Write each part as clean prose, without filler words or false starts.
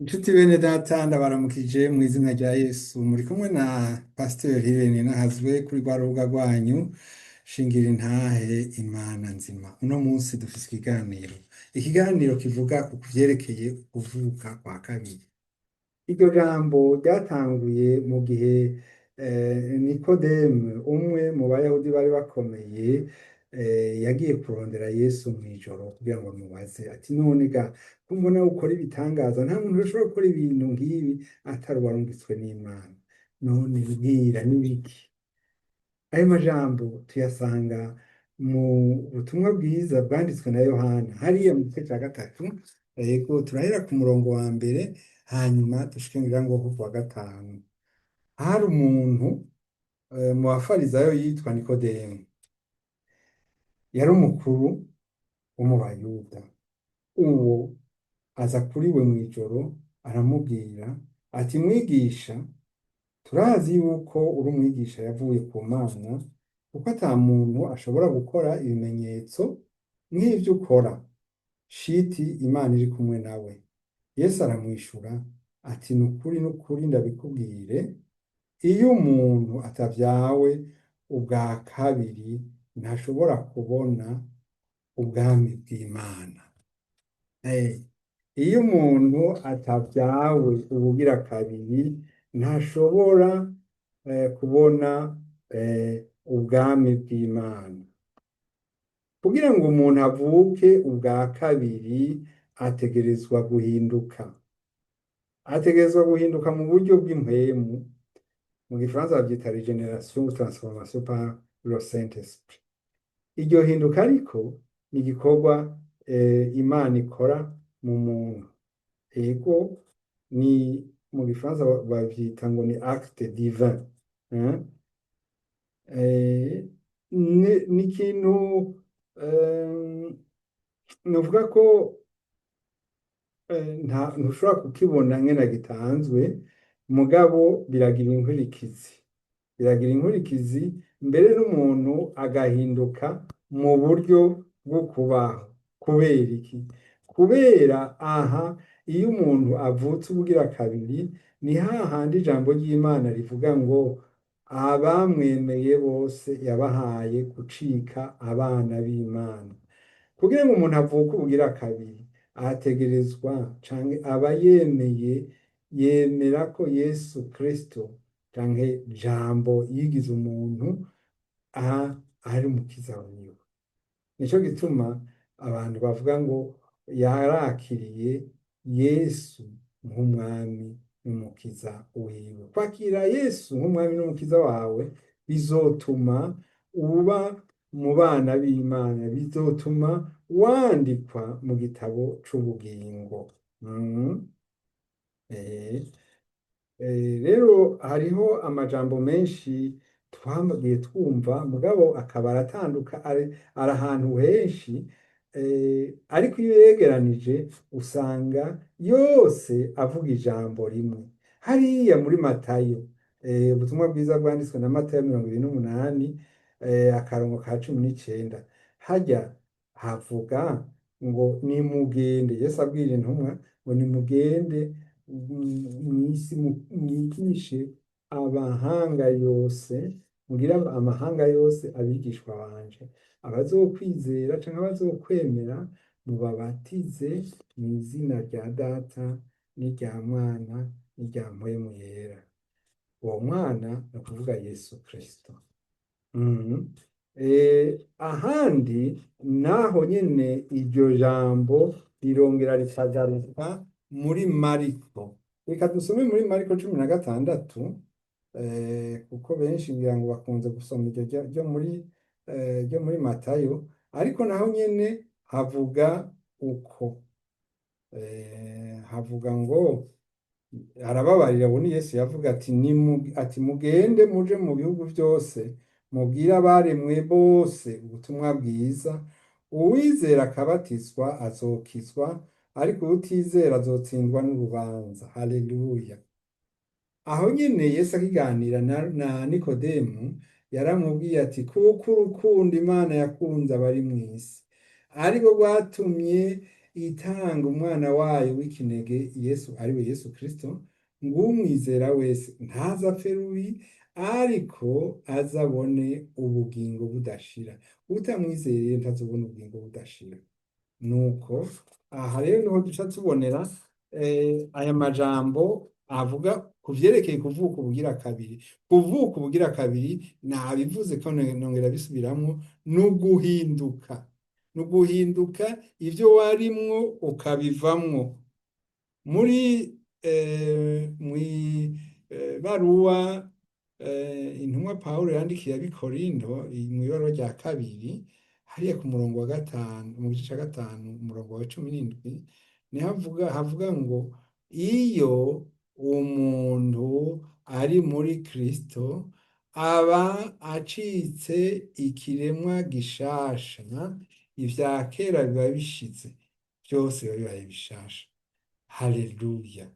Inshuti bene data, ndabaramukije mu izina rya Yesu. Muri kumwe na Pasiteri Irene Nahazwe kuri rwa rubuga rwanyu Shingira Intahe Imana Nzima. Uno munsi dufise ikiganiro kivuga ku vyerekeye ukuvuka kwa kabiri. Iryo jambo ryatanguye mu gihe Nikodemu, umwe mu Bayahudi bari bakomeye, yagiye kurondera Yesu mw'ijoro kugira ngo amubaze ati: "None ga ko mbona ukora ibitangaza, nta muntu yoshobora gukora ibintu nk'ibi atari uwarungitswe n'Imana, none mbwira n'ibiki?" Ayo majambo tuyasanga mu butumwa bwiza bwanditswe na Yohana, hariya mu gice ca gatatu. Yego, turahera ku murongo wa mbere, hanyuma dushike ngira ngo ku wa gatanu. Hari umuntu mu Bafarizayo yitwa Nikodemu, yari umukuru wo mu Bayuda. Uwo aza kuri we mw'ijoro, aramubwira ati: "Mwigisha, turazi yuko uri umwigisha yavuye ku Mana, kuko ata muntu ashobora gukora ibimenyetso nk'ivyo ukora shiti Imana iri kumwe nawe." Yesu aramwishura ati: "Ni ukuri, n'ukuri, ndabikubwire, iyo umuntu atavyawe ubwa kabiri ntashobora kubona ubwami bw'Imana." Iyo umuntu atavyawe ubugira kabiri ntashobora kubona ubwami bw'Imana. Kugira ngo umuntu avuke ubwa kabiri ategerezwa guhinduka, ategerezwa guhinduka mu buryo bw'impwemu. Mu Gifaransa bavyita régénération ou transformation par le Saint-Esprit. Iryo hinduka ariko ni igikorwa Imana ikora mu muntu. Ego, ni mu Gifaransa bavyita ngo ni acte divin, hein? Ni ikintu novuga ko ntushobora kukibona ngene gitanzwe, mugabo biragira inkurikizi, biragira inkurikizi mbere n'umuntu agahinduka mu buryo bwo kubaho. Kubera iki? Kubera aha iyo umuntu avutse ubugira kabiri, ni hahandi ijambo ry'Imana rivuga ngo abamwemeye bose yabahaye gucika abana b'Imana. Kugira ngo umuntu avuke ubugira kabiri, ategerezwa canke aba yemeye, yemera ko Yesu Kristo canke Jambo yigize umuntu aha ari umukiza wiwe. Nico gituma abantu bavuga ngo yarakiriye Yesu nk'umwami n'umukiza wiwe. Kwakira Yesu nk'umwami n'umukiza wawe bizotuma uba mu bana b'Imana, bizotuma wandikwa mu gitabo c'ubugingo. Rero hariho amajambo menshi twamagiye twumva, mugabo akaba aratanduka, ari ahantu henshi, ariko iyo uyegeranije usanga yose avuga ijambo rimwe. Hariya muri Matayo, ubutumwa bwiza bwanditswe na Matayo 28, akarongo ka 19, harya havuga ngo nimugende. Yesu abwira intumwa ngo nimugende mw'isi, mwigishe amahanga yose, mugire amahanga yose abigishwa banje, abazokwizera canke abazokwemera mubabatize mu izina rya Data n'irya Mwana n'irya Mpwemu Yera. Uwo Mwana ni ukuvuga Yesu Kristo. Ahandi naho nyene iryo jambo rirongera rikagaruka muri Mariko. Reka dusome muri Mariko 16, kuko benshi ngira ngo bakunze gusoma iryo ryo muri Matayo, ariko naho nyene havuga uko. Havuga ngo arababarira. Ubu ni Yesu yavuga ati ati: "Mugende muje mu bihugu byose, mubwire abaremwe bose ubutumwa bwiza. Uwizera akabatizwa azokizwa, ariko uwutizera azotsindwa n'urubanza." Haleluya! Aho nyene Yesu akiganira na Nikodemu, yaramubwiye ati: "Kuko urukundo Imana yakunze abari mw'isi ariko rwatumye itanga umwana wayo w'ikinege Yesu, ariwe Yesu Kristo, ngo umwizera wese ntazapfe rubi, ariko azabone ubugingo budashira. Utamwizeye ntazobona ubugingo budashira. Nuko aha rero niho duca tubonera aya majambo avuga ku vyerekeye kuvuka ubugira kabiri. Kuvuka ubugira kabiri, nabivuze ko nongera bisubiramwo, n'uguhinduka, n'uguhinduka ivyo warimwo ukabivamwo. Muri mw'ibaruwa intumwa Pawulo yandikiye ab'i Korinto, mw'ibaruwa rya kabiri, hariya ku murongo wa 5, mu gice ca 5, umurongo wa 17, niho havuga ngo: "Iyo umuntu ari muri Kristo, aba acitse ikiremwa gishasha, ivya kera biba bishize, vyose biba bibaye bishasha." Haleluya!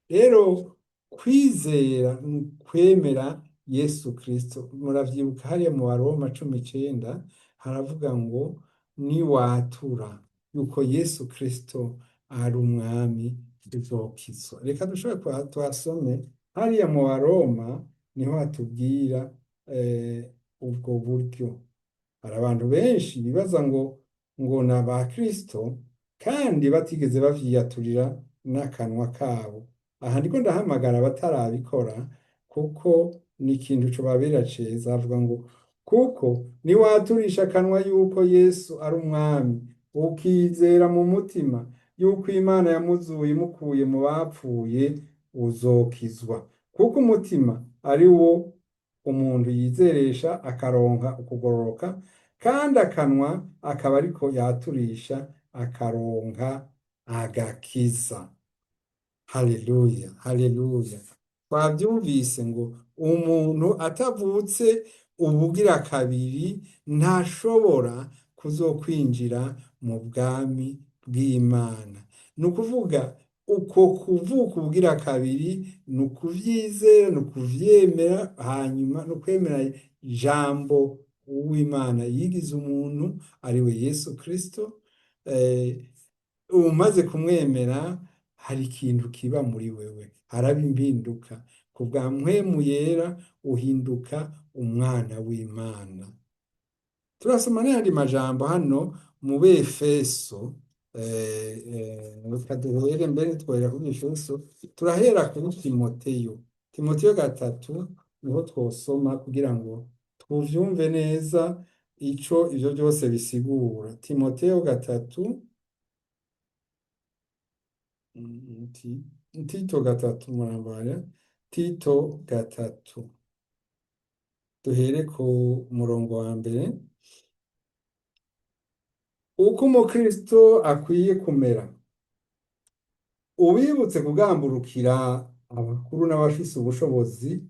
Rero kwizera ni ukwemera Yesu Kristo. Muravyibuka hariya mu Baroma 19, haravuga ngo: "Niwatura yuko Yesu Kristo ari umwami, uzokizwa." Reka dushobore tuhasome hariya mu Baroma, niho hatubwira ubwo buryo. Hari abantu benshi bibaza ngo ni aba Kristo kandi batigeze bavyiyaturira n'akanwa kabo. Aha ndiko ndahamagara abatarabikora, kuko ni ikintu cobabera ceza. Avuga ngo: "Kuko niwaturisha akanwa yuko Yesu ari umwami, ukizera mu mutima yuko Imana yamuzuye imukuye mu bapfuye, uzokizwa. Kuko umutima ari wo umuntu yizeresha akaronka ukugororoka, kandi akanwa akaba ariko yaturisha akaronka agakiza." Haleluya, haleluya! Twavyumvise ngo umuntu atavutse ubugira kabiri ntashobora kuzokwinjira mu bwami bw'Imana. Ni ukuvuga, uko kuvuka ubugira kabiri ni ukuvyizera, ni ukuvyemera, hanyuma ni ukwemera Jambo w'Imana yigize umuntu, ariwe Yesu Kristo. Umaze kumwemera, hari ikintu kiba muri wewe, haraba impinduka. Ku bwa Mpwemu Yera uhinduka umwana w'Imana. Turasoma n'ayandi majambo hano mu Befeso. Reka duhere mbere, twohera kuri Efeso, turahera kuri Timoteyo, Timoteyo 3, niho twosoma kugira ngo tuvyumve neza ico ivyo vyose bisigura. Timoteyo 3, Tito 3, murambara, Tito 3, duhere ku murongo wa mbere. Uko umukristo akwiye kumera. Ubibutse kugamburukira abakuru n'abafise ubushobozi,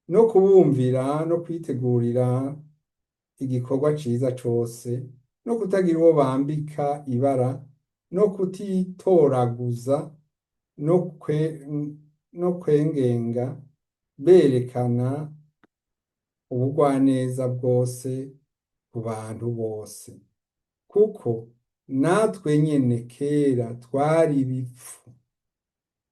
no kubumvira, no kwitegurira igikorwa ciza cose, no kutagira uwo bambika ibara, no kutitoraguza, no kwengenga, berekana ubugwaneza bwose ku bantu bose. Kuko natwe nyene kera twari ibipfu,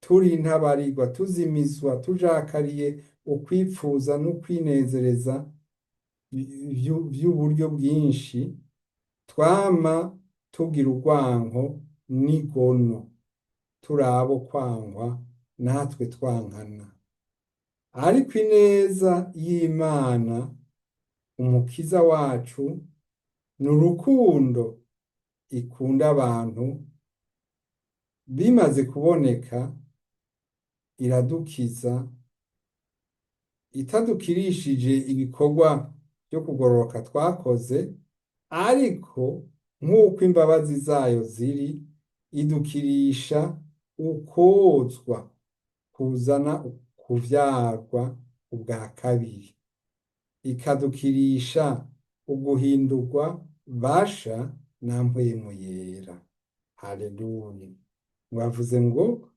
turi intabarigwa, tuzimizwa, tujakariye ukwipfuza n'ukwinezereza vy'uburyo bwinshi, twama tugira urwanko n'igono, turi abo kwangwa natwe twankana. Ariko ineza y'Imana umukiza wacu ni urukundo ikunda abantu bimaze kuboneka, iradukiza, itadukirishije ibikorwa byo kugororoka twakoze, ariko nk'uko imbabazi zayo ziri, idukirisha ukozwa kuzana kuvyarwa ubwa kabiri, ikadukirisha uguhindurwa basha na Mpwemu Yera. Haleluya! Bavuze ngo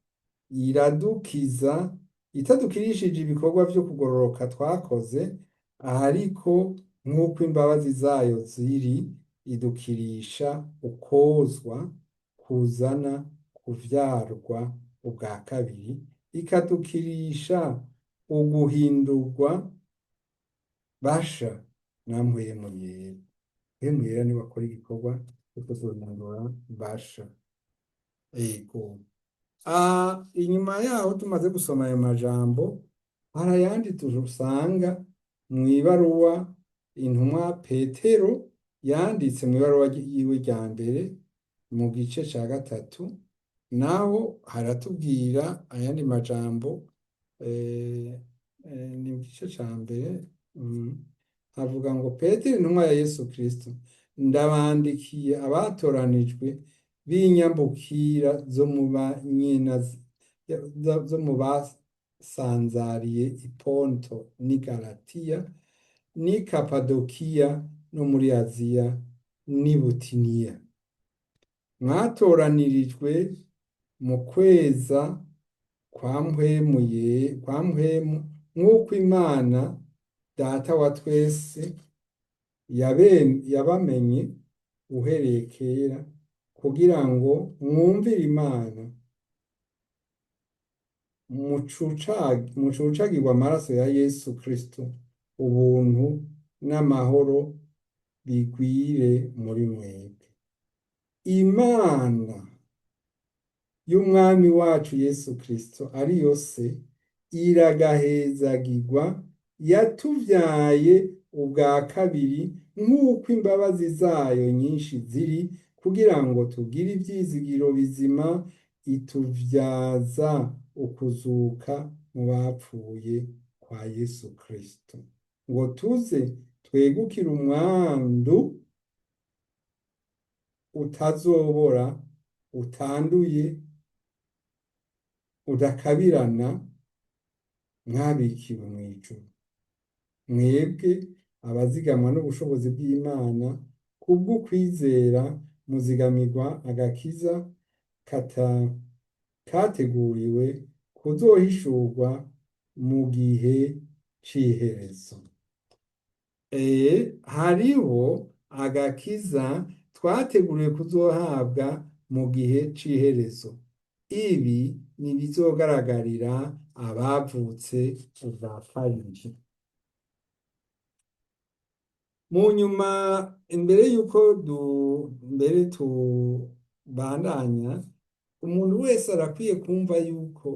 iradukiza itadukirishije ibikorwa vyo kugororoka twakoze, ariko nk'uko imbabazi zayo ziri, idukirisha ukozwa kuzana ukuvyarwa ubwa kabiri. kuzana kuvyarwa ubwa kabiri, ikadukirisha uguhindurwa basha na Mpwemu Yera. Mpwemu Yera niwe akora igikorwa cyo kuduhindura basha. Ego. Inyuma yaho tumaze gusoma ayo majambo, hari ayandi dusanga mw'ibaruwa intumwa Petero yanditse mw'ibaruwa yiwe rya mbere mu gice ca gatatu, naho haratubwira ayandi majambo, ni mu gice ca mbere, havuga ngo: "Petero, intumwa ya Yesu Kristo, ndabandikiye abatoranijwe b'inyambukira zo mu banyena zo mu basanzariye i Ponto n'i Galatiya n'i Kapadokiya no muri Aziya n'i Butiniya, mwatoranirijwe mu kweza kwa Mpwemu kwa Mpwemu, nk'uko Imana Data wa twese yabamenye uhereye kera, kugira ngo mwumvire Imana, mucucagirwe amaraso ya Yesu Kristo. Ubuntu n'amahoro bigwire muri mwebwe. Imana y'Umwami wacu Yesu Kristo, ariyo Se, iragahezagirwa, yatuvyaye ubwa kabiri nk'uko imbabazi zayo nyinshi ziri, kugira ngo tugire ivyizigiro bizima, ituvyaza ukuzuka mu bapfuye kwa Yesu Kristo, ngo tuze twegukire umwandu utazobora, utanduye, udakabirana, mwabikiwe mw'ijuru, mwebwe abazigamwa n'ubushobozi bw'Imana kubw'ukwizera, muzigamirwa agakiza kateguriwe kuzohishurwa mu gihe c'iherezo." Hariho agakiza twateguriwe kuzohabwa mu gihe c'iherezo. Ibi ni ibizogaragarira abavutse ubwa kabiri. Mu nyuma, imbere yuko mbere tubandanya, umuntu wese arakwiye kumva yuko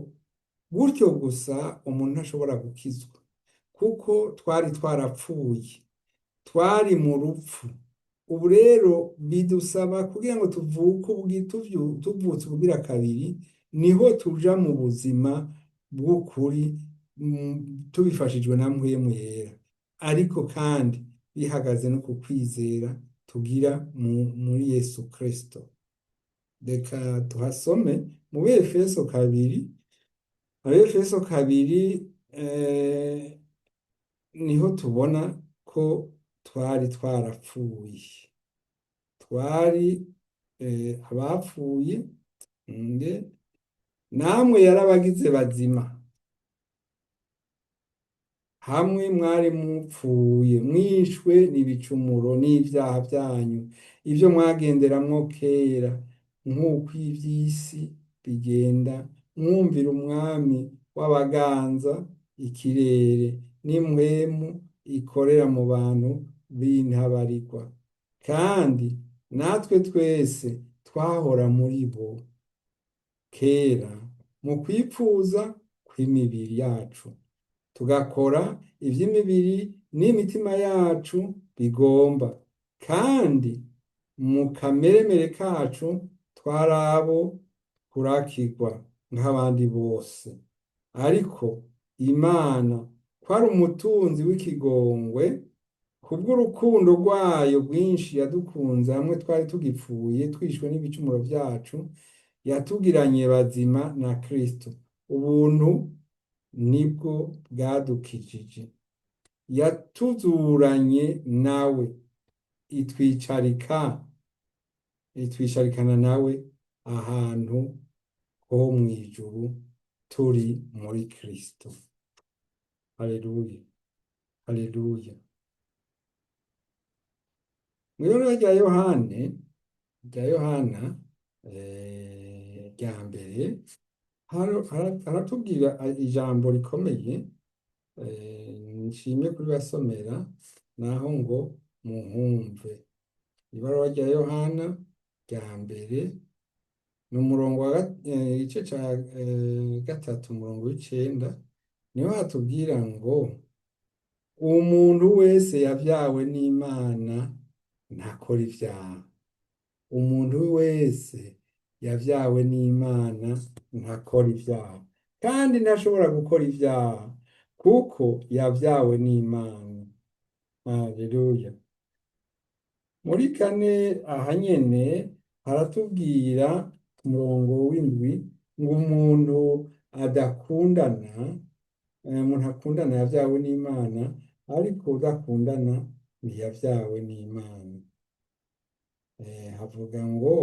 gutyo gusa umuntu ntashobora gukizwa, kuko twari twarapfuye, twari mu rupfu. Ubu rero bidusaba kugira ngo tuvuke tuvutse ubugira kabiri, niho tuja mu buzima bw'ukuri, tubifashijwe na Mpwemu Yera, ariko kandi bihagaze no ku kwizera tugira muri Yesu Kristo. Reka tuhasome mu Befeso 2, mu Befeso 2, niho tubona ko twari twarapfuye, twari abapfuye. Nde namwe yarabagize bazima hamwe mwari mupfuye, mwishwe n'ibicumuro n'ivyaha vyanyu, ivyo mwagenderamwo kera nk'uko ivy'isi bigenda, mwumvira umwami w'abaganza ikirere, n'impwemu ikorera mu bantu b'intabarigwa. Kandi natwe twese twahora muri bo kera mu kwipfuza kw'imibiri yacu, tugakora ivy'imibiri n'imitima yacu bigomba, kandi mu kameremere kacu twari abo kurakirwa nk'abandi bose. Ariko Imana, ko ari umutunzi w'ikigongwe, kubw'urukundo rwayo rwinshi yadukunze hamwe twari tugipfuye, twishwe n'ibicumuro vyacu, yatugiranye bazima na Kristo. Ubuntu nibwo bwadukijije. Yatuzuranye nawe, itwicarikana nawe ahantu ho mw'ijuru turi muri Kristo. Haleluya, haleluya. Mw'ibaruwa rya Yohane, rya Yohana. rya mbere haratubwira ijambo rikomeye, nshimye kuribasomera naho ngo muhumve. Ibaruwa rya Yohana rya mbere ni umurongo wa igice ca 3 umurongo w'9, niho hatubwira ngo umuntu wese yavyawe n'Imana ntakora ivyaha. Umuntu wese yavyawe n'Imana ntakora ivyaha, kandi ntashobora gukora ivyaha kuko yavyawe n'Imana. Haleluya. Muri 4 aha nyene haratubwira ku murongo w'7 ngo umuntu adakundana, umuntu akundana yavyawe n'Imana, ariko udakundana ntiyavyawe n'Imana. Havuga ngo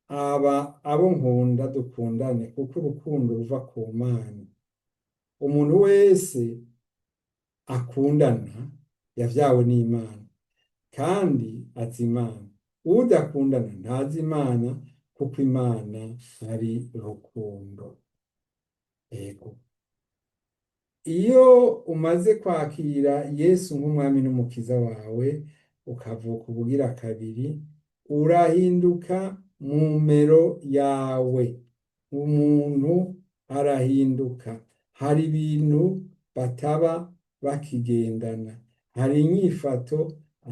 aba abo nkunda dukundane kuko urukundo ruva ku Mana. Umuntu wese akundana yavyawe n'Imana kandi azi Imana. Udakundana ntazi Imana kuko Imana ari rukundo. Ego. Iyo umaze kwakira Yesu nk'umwami n'umukiza wawe, ukavuka ubugira kabiri, urahinduka mu mero yawe. Umuntu arahinduka. Hari ibintu bataba bakigendana. Hari inyifato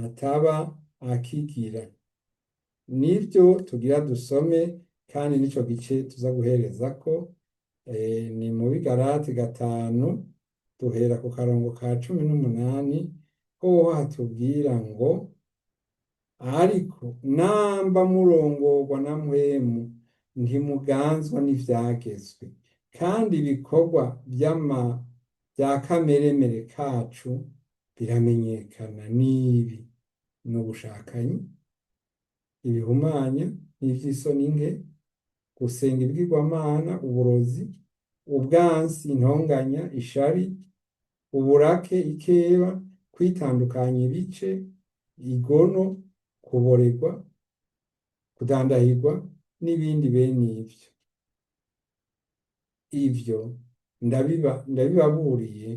ataba akigira. Nivyo tugira dusome, kandi nico gice tuza guherezako, ni muri Galati 5, duhera ku karongo ka 18, hoho hatubwira ngo ariko namba murongorwa na Mpwemu ntimuganzwa n'ivyagezwe, kandi ibikorwa vya kameremere kacu biramenyekana n'ibi: ni ubushakanyi, ibihumanya n'ivy'isoni nke, gusenga ibigirwamana, uburozi, ubwansi, intonganya, ishari, uburake, ikeba, kwitandukanya ibice, igono, kuborerwa, kudandahirwa n'ibindi bene ivyo. Ivyo ndabibaburiye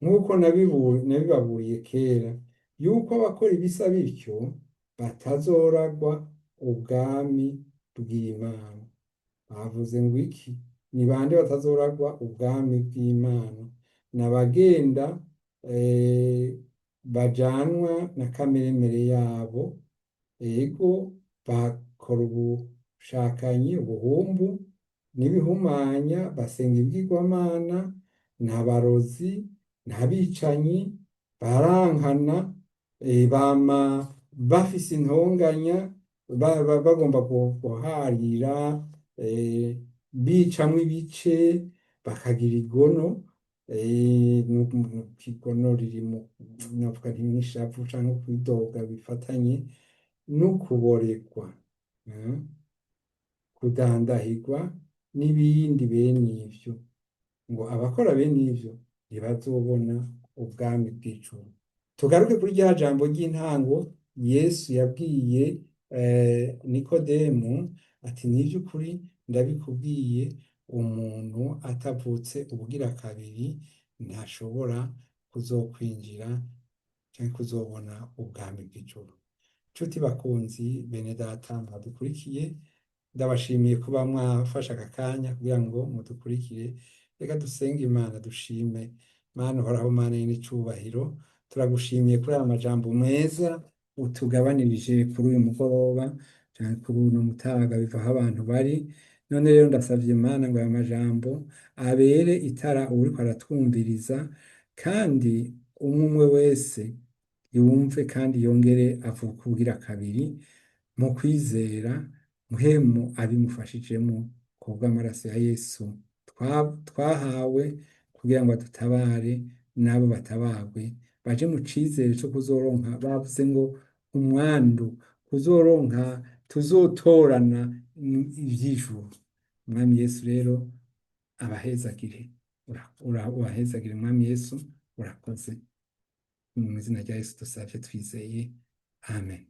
nk'uko nabibaburiye kera, yuko abakora ibisa bityo batazoragwa ubwami bw'Imana. Bavuze ngo iki? Ni bande batazoragwa ubwami bw'Imana? Ni abagenda bajanwa na kameremere yabo, ego, bakora ubushakanyi, ubuhumbu n'ibihumanya, basenga ibigirwamana, n'abarozi, n'abicanyi, barankana, bama bafise intonganya, bagomba guharira, bicamwo ibice, bakagira igono, igono riri mu novuga nti n'ishavu canke kwidoga bifatanye no kuboregwa, kudandahirwa n'ibindi bene ivyo. Ngo abakora bene ivyo ntibazobona ubwami bw'ijuru. Tugaruke kuri rya jambo ry'intango Yesu yabwiye Nikodemu ati: "Nivy'ukuri ndabikubwiye, umuntu atavutse ubugira kabiri ntashobora kuzokwinjira canke kuzobona ubwami bw'ijuru." Nshuti bakunzi, bene data mwadukurikiye, ndabashimiye kuba mwafashe aka kanya kugira ngo mudukurikire. Reka dusenge Imana, dushime. Mana uhoraho, Mana y'icubahiro, turagushimiye kuri aya majambo meza utugabanirije kuri uyu mugoroba canke kuri uno mutaga, biva aho abantu bari. None rero ndasavye Mana ngo aya majambo abere itara uwuriko aratwumviriza, kandi umwe umwe wese yumve kandi yongere avuke ubugira kabiri mu kwizera, Mpwemu abimufashijemo kubw'amaraso ya Yesu twahawe kugira ngo adutabare, n'abo batabagwe baje mu cizere co kuzoronka, bavuze ngo umwandu kuzoronka, tuzotorana ivy'ijuru. Mwami Yesu rero abahezagire, ubahezagire Mwami Yesu, urakoze. Mu izina rya Yesu dusavye twizeye, amen.